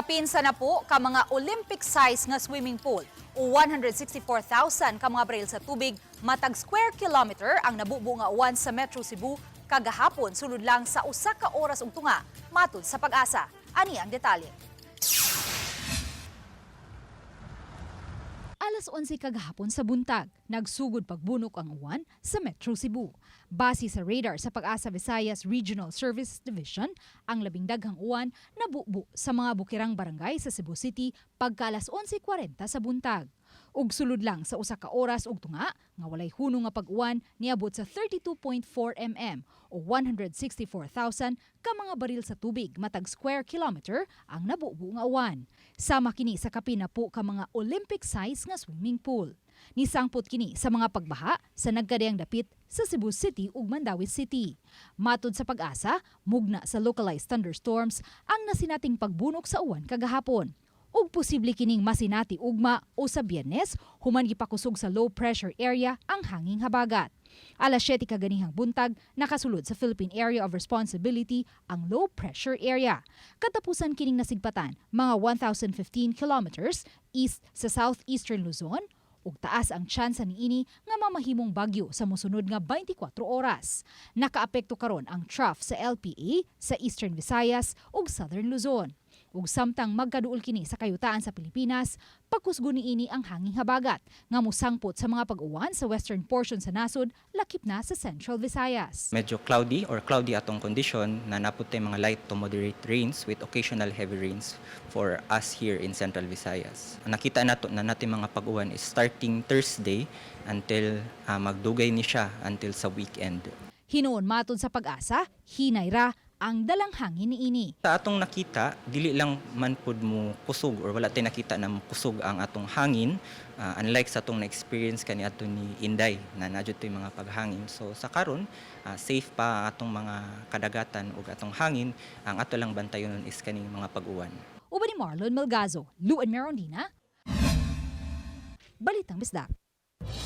Kapin sa napo ka mga Olympic size nga swimming pool o 164,000 ka mga baril sa tubig matag square kilometer ang nabubo nga uwan sa Metro Cebu kagahapon sulod lang sa usa ka oras ug tunga, matud sa PAGASA. Ani ang detalye. Alas 11 kagahapon sa buntag, nagsugod pagbunok ang uwan sa Metro Cebu. Base sa radar sa PAGASA Visayas Regional Service Division, ang labing daghang uwan nabubo sa mga bukirang barangay sa Cebu City pagka alas 11:40 sa buntag. Ug sulod lang sa usa ka oras ug tunga nga walay hunong nga pag-uwan, niabot sa 32.4 mm o 164,000 ka mga baril sa tubig matag square kilometer ang nabubo nga uwan. Sama kini sa kapin napo ka mga Olympic size nga swimming pool. Nisangpot kini sa mga pagbaha sa nagkadiyang dapit sa Cebu City ug Mandaue City. Matud sa PAGASA, mugna sa localized thunderstorms ang nasinating pagbunok sa uwan kagahapon. Ug posible kining masinati ugma o sa Biyernes human gipakusog sa low pressure area ang hanging habagat. Alas 7 kaganihang buntag, nakasulod sa Philippine Area of Responsibility ang low pressure area. Katapusan kining nasigpatan mga 1,015 kilometers east sa southeastern Luzon ug taas ang tsansa niini nga mamahimong bagyo sa mosunod nga 24 oras. Nakaapekto karon ang trough sa LPA sa Eastern Visayas ug Southern Luzon. Ug samtang magkaduol kini sa kayutaan sa Pilipinas, pagkusgo niini ang hanging habagat nga mosangpot sa mga pag-uwan sa western portion sa nasod, lakip na sa Central Visayas. Medyo cloudy or cloudy atong condition na naa pud tay mga light to moderate rains with occasional heavy rains for us here in Central Visayas. Nakita nato na natin mga pag-uwan is starting Thursday until magdugay ni siya until sa weekend. Hinuon, matod sa PAGASA, hinay ra ang dalang hangin niini. Sa atong nakita, dili lang man pud mo kusog or wala tay nakita na kusog ang atong hangin, unlike sa atong na-experience kani ato ni Inday na naa jud to'y mga paghangin. So sa karon, safe pa ang atong mga kadagatan ug atong hangin. Ang ato lang bantayonon is kaning mga pag-uwan. Uban ni Marlon Melgazo, Luan Merondina, Balitang Bisdak.